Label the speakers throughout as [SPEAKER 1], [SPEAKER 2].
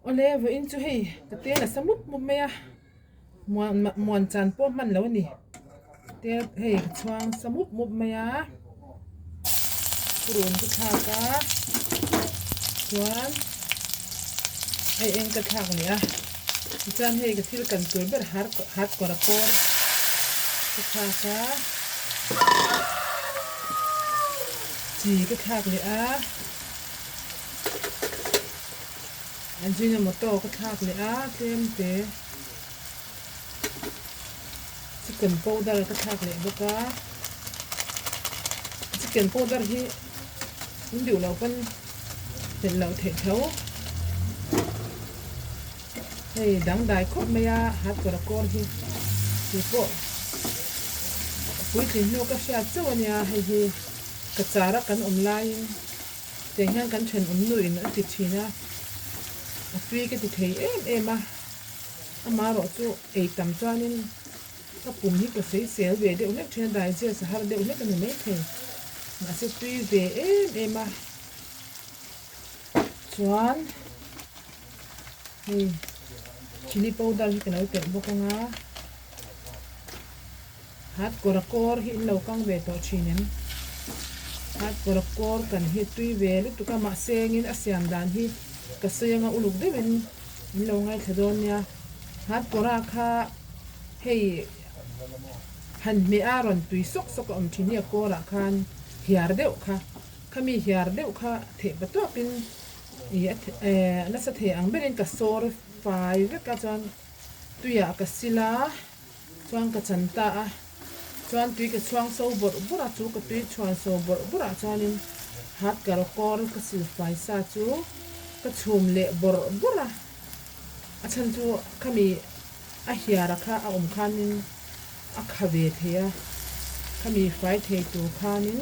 [SPEAKER 1] Awle vawiin chu hei ka tel a sa mup mup mai a muan muan chan pawh hman lo a ni tel hei ka chhuang sa mup mup mai a purun ka thlak a chuan hei eng ka thlak leh a tichuan hei ka thil kan tur ber har hat kawr a kawr ka thlak a chi ka thlak leh a. Ajinomoto ka thlak leh a tlem te chicken powder ka thlak leh bawk a chicken powder hi in duh loh pawn telh loh theih tho hei dangdai khawp mai a hat kawr a kawr hi keipawh puitlin hnu ka hriat chauh a nia hei hi ka char a kan awm laiin. Tiang hian kan thenawm nu in a ti thin a, a tui ka ti thei em em a, amaherawh chu ei tam chuanin ka pum hi ka sawisel ve deuh hlek thin a, digest a har deuh hlek a ni maithei, mahse tui ve em em a, chuan hei chilli powder hi ka lo telh bawk ang a. Hat kawr a kawr hi in lo kang ve tawh thin em? Hat kawr a kawr kan hi tui ve lutuk a, mahse engin a siam dan hi ka sawi anga uluk deuhin in lo ngaithla dawn nia. Hat kawr a kha hei han hmeh a rawn tui sawk sawk a awm thin hi a kawr ah khan hiar deuh kha, khami hiar deuh kha theih patuapin ih a nasa thei ang berin ka sawr fai vek a chuan tuiah ka sil a. Chuan ka chan ta a, chuan tui ka chhuang so bawrh bawrh a, chu ka tui chhuan so bawrh bawrh ah chuanin hat ka rawkawr ka sil fai sa chu ka chhum leh bawrh bawrh a, a chhan chu khami a hiara kha a awm khanin a kha ve thei a, khami fai thei tur khanin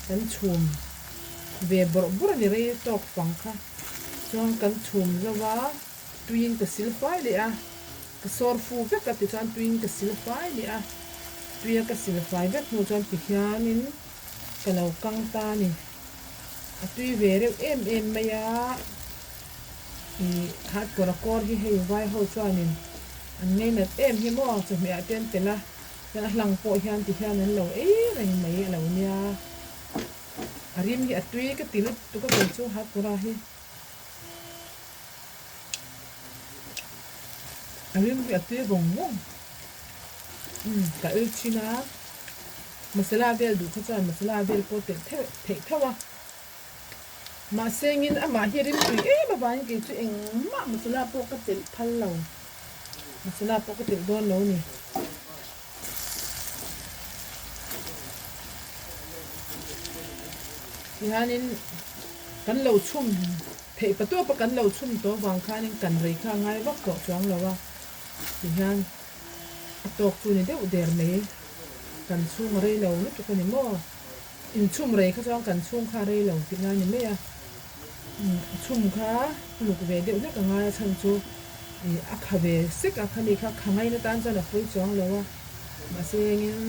[SPEAKER 1] kan chhum ve bawrh bawrh a ni rei tawk fang kha, chuan kan chhum zo a. Tuiin ka sil fai leh a, ka sawr fu vek a tichuan tuiin ka sil fai leh a, tuia ka sil fai vek hnu chuan tihianin ka lo kang ta a ni. A tui ve reuh em em mai a, ih khat kawr a kawr hi hei vai ho chuanin an ngainat em hi maw chawhmeh ah te an telh a, chuan a hlang pawh hian tihian an lo ei reng mai a lo nia. A rim hi a tui ka ti lutuk a kei chu hat kawra hi. A rim hi a tui vawng vawng umm ka ei thin a masala vel duh kha chuan masala vel pawh telh theuh theih theuh a mahse engin amah hi rim tui em avangin kei chu engmah masala pawh ka telh phal lo masala pawh ka telh dawn lo a ni. Tihianin kan lo chhum theih pa tawpa kan lo chhum tawh avang khanin kan rei kha a ngai vak tawh chuang lo a, tihian a tawk chu ni deuh der mai, kan chhung a rei lo lutuk a ni maw? Inchhum rei kha chuan kan chhung kha a rei lo tih ngai ni mai a, chhum kha uluk ve deuh hlek a ngai a chhan chu ih a kha ve sek a, khami kha kha ngaina tan chuan a pawi chuang lo a, mahse engin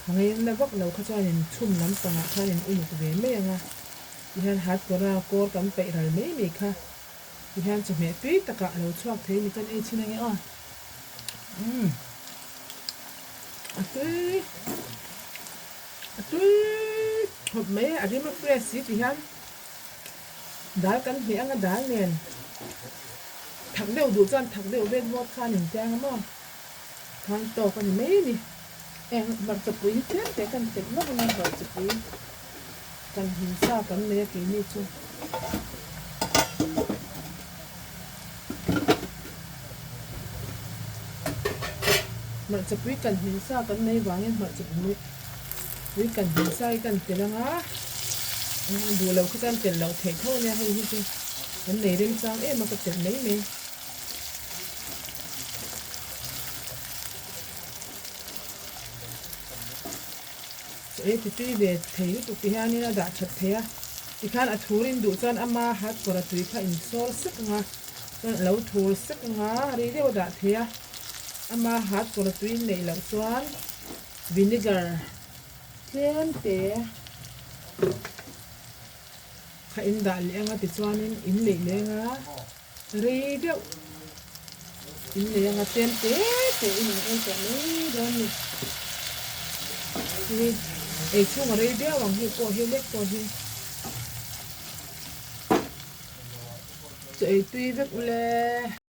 [SPEAKER 1] kha ngaina vak lo kha chuan in chhum lampangah khan in uluk ve mai ang a, tihian hat kawra kawr kan peih ral mai mai kha tihian chawhmeh tui takah a lo chhuak thei ni kan ei chhin ange aw umm a tui. A tui khawp mai a rim a fresh si ti hian dal kan hmeh anga dal nen thak deuh duh chuan thak deuh vet vawt khan in tiang a maw khan tawk a ni mai a ni. Eng hmarcha pui hi tlem te kan telh vak anga hmarcha pui kan hmin sa kan nei a keini chu. Hmarcha pui kan hmin sa kan nei vangin hmarcha pui kan hmin sa hi kan telh ang a, duh loh kha chuan telh loh theih tho ania hei hi chu kan nei remchang em a ka telh mai mai. Chaw ei ti tui ve thei lutuk ti hianin a dah that thei a, tikhan a thur in duh chuan ama hat kawr a tui kha in sawr sek ang a, chuan a lo thur sek ang a, rei deuh a dah thei a, ama hat kawr a tui in neih loh chuan vinegar tlem te kha in dah leh ang a tichuanin in neih leh ang a. Rei deuh in nei anga tlem te te in an ei tawh mai dawn ni. Hei ei chhung a rei viau ang hei pawh hi lek pawh hi. Chaw ei tui vek ule.